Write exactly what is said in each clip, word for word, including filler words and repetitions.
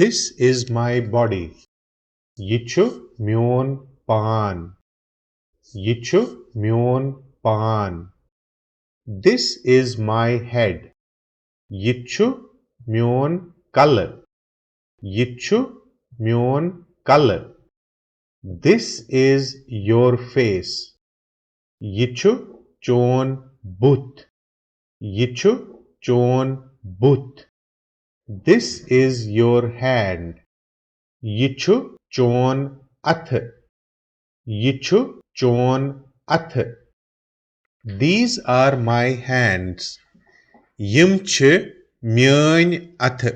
This is my body. یہِ چھُ میون پان۔ یہِ چھُ میون پان۔ This is my head. یہِ چھُ میون کلہٕ۔ یہِ چھُ میون کلہٕ۔ This is your face. یہِ چھُ چون بُتھ۔ یہِ چھُ چون بُتھ۔ This is your hand. یہِ چھُ چون اَتھٕ۔ یہِ چھُ چون اَتھٕ۔ These are my hands. یِم چھِ میٲنۍ اَتھٕ۔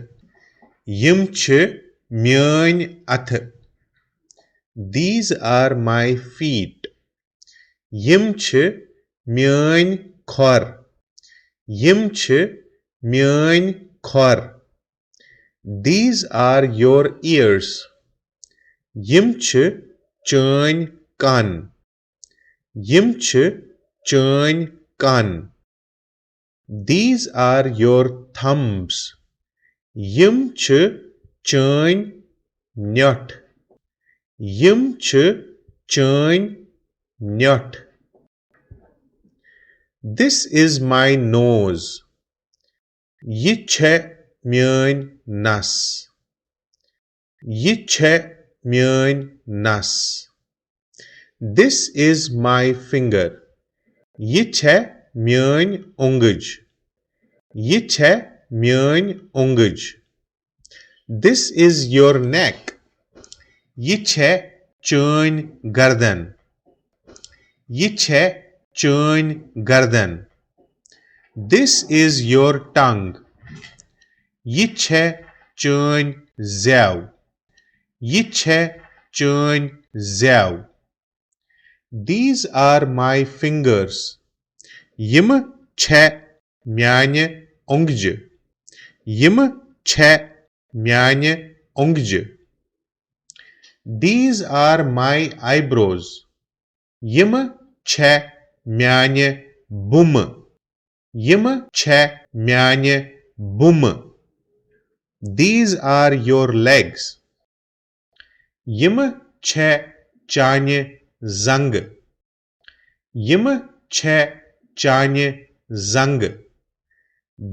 یِم چھِ میٲنۍ اَتھٕ۔ These are my feet. یِم چھِ میٲنۍ کھۄر۔ یِم چھِ میٲنۍ کھۄر۔ These are your ears. یِم چھِ چٲنۍ کَن۔ یِم چھِ چٲنۍ کَن۔ These are your thumbs. یِم چھِ چٲنۍ نیوٚٹھ۔ یِم چھِ چٲنۍ نیوٚٹھ۔ This is my nose. یہِ چھےٚ میٲنۍ نَس۔ یہِ چھےٚ میٲنۍ نَس۔ This is my finger. یہِ چھےٚ میٲنۍ اونٛگٕج۔ یہِ چھےٚ میٲنۍ اونٛگٕج۔ This is your neck. یہِ چھےٚ چٲنۍ گردن۔ یہِ چھےٚ چٲنۍ گردن۔ This is your tongue. یہِ چھےٚ چٲنۍ زٮ۪و۔ یہِ چھےٚ چٲنۍ زٮ۪و۔ These are my fingers. یِم چھےٚ میانہِ اونٛگجہِ۔ یِم چھےٚ میانہِ اونٛگجہِ۔ These are my eyebrows. یِم چھےٚ میانہِ بُمہٕ۔ یِم چھےٚ میانہِ بُمہٕ۔ These are your legs. یِم چھےٚ چانہِ زنٛگہٕ۔ یِم چھےٚ چانہِ زنٛگہٕ۔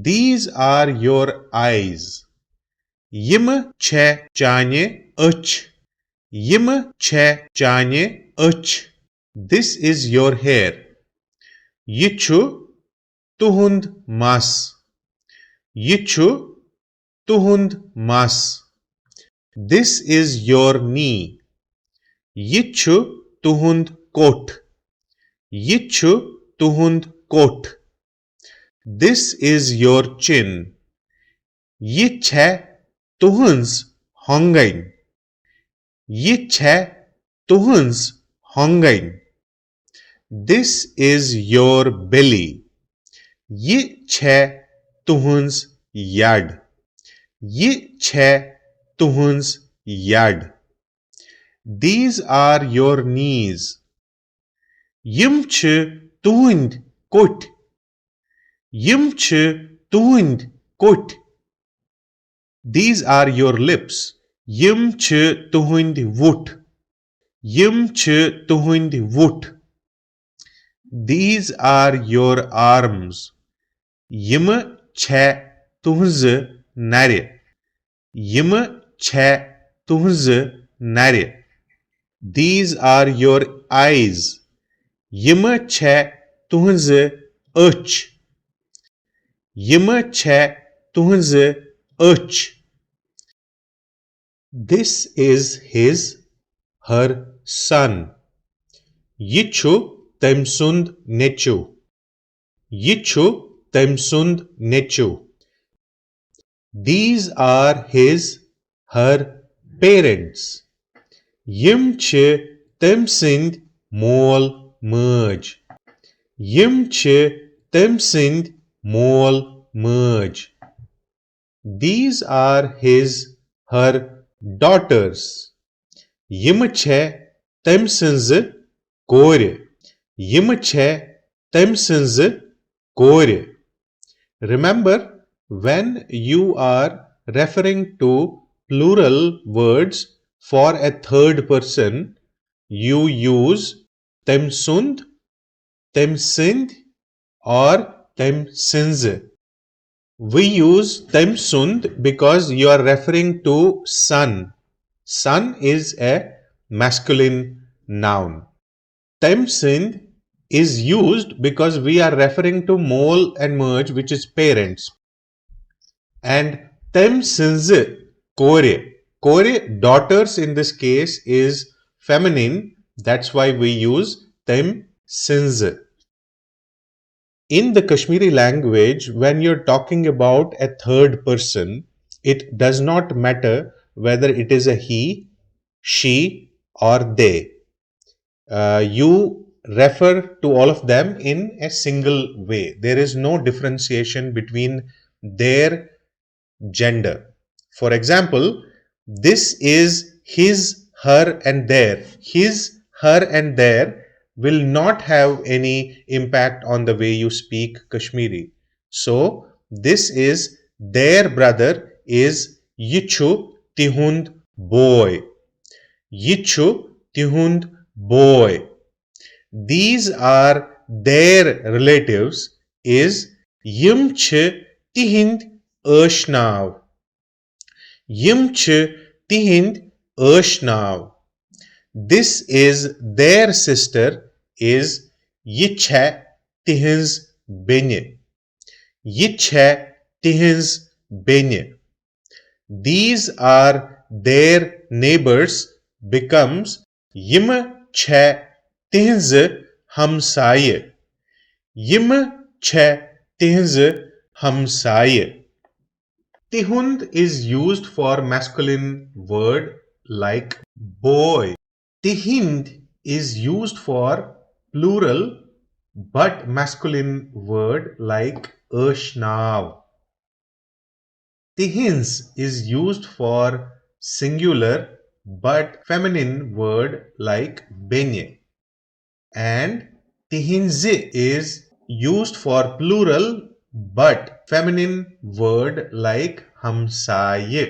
These are your eyes. یِم چھےٚ چانہِ أچھ۔ یِم چھےٚ چانہِ أچھ۔ This is your hair. یہِ چھُ تُہُنٛد مَس۔ یہِ چھُ تُہُنٛد مَس۔ This is your knee. یہِ چھُ تُہُنٛد کوٚٹھ۔ یہِ چھُ تُہُنٛد کوٚٹھ۔ This is your chin. یہِ چھےٚ تُہٕنٛز ہۄنٛگَن۔ یہِ چھےٚ تُہٕنٛز ہۄنٛگَن۔ This is your belly. یہِ چھےٚ تُہٕنٛز یَڈ۔ یہِ چھےٚ تُہٕنٛز یَڈ۔ These are your knees. یِم چھِ تُہٕنٛدۍ کوٚٹھۍ۔ یِم چھِ تُہٕنٛدۍ کوٚٹھۍ۔ These are your lips. یِم چھِ تُہٕنٛدۍ وُٹھ۔ یِم چھِ تُہٕنٛدۍ وُٹھ۔ These are your arms. یِم چھےٚ تُہٕنٛزٕ نَرِ۔ یِم چھےٚ تُہٕنٛزٕ نَرِ۔ These are your eyes. یِم چھےٚ تُہٕنٛزٕ أچھ۔ یِم چھےٚ تُہٕنٛزٕ أچھ۔ This is his, her son. یہِ چھُ تٔمۍ سُنٛد نیٚچُو۔ یہِ چھُ تٔمۍ سُنٛد نیٚچُو۔ These are his, her parents. یِم چھِ تٔمۍ سٕنٛدۍ مول مٲج۔ یِم چھِ تٔمۍ سٕنٛدۍ مول مٲج۔ These are his, her daughters. یِم چھےٚ تٔمۍ سٕنٛزٕ کورِ۔ یِم چھےٚ تٔمۍ سٕنٛزٕ کورِ۔ Remember, when you are referring to plural words for a third person, you use تٔمۍ سُنٛد, تٔمۍ سٕنٛدۍ, or تٔمۍ سٕنٛزٕ. We use تٔمۍ سُنٛد because you are referring to son. Son is a masculine noun. تٔمۍ سٕنٛدۍ is used because we are referring to مول and مٲج, which is parents. And تٔمۍ سٕنٛزٕ کورِ, کورِ, daughters in this case is feminine. That's why we use تٔمۍ سٕنٛزٕ. In the Kashmiri language, when you're talking about a third person, it does not matter whether it is a he, she, or they. Uh, you refer to all of them in a single way. There is no differentiation between their gender. For example, this is his, her, and their. His, her, and their will not have any impact on the way you speak Kashmiri. So, this is, their brother is, یہِ چھُ تِہُنٛد boy. یہِ چھُ تِہُنٛد boy. These are their relatives is, یِم چھِ تِہِنٛدۍ ٲشناو. یِم چھِ تِہِنٛدۍ ٲشناو. This is their sister is, یہِ چھےٚ تِہِنٛز بیٚنہِ. یہِ چھےٚ تِہِنٛز بیٚنہِ. These are their neighbors becomes, یِم چھےٚ تِہِنٛزٕ ہمسایہِ. یِم چھےٚ تِہِنٛزٕ ہمسایہِ. تِہُنٛد is used for masculine word like boy. تِہِنٛدۍ is used for plural but masculine word like ٲشناو. تِہِنٛز is used for singular but feminine word like بیٚنہِ. And تِہِنٛزِ is used for plural but feminine word like ہمسایہِ.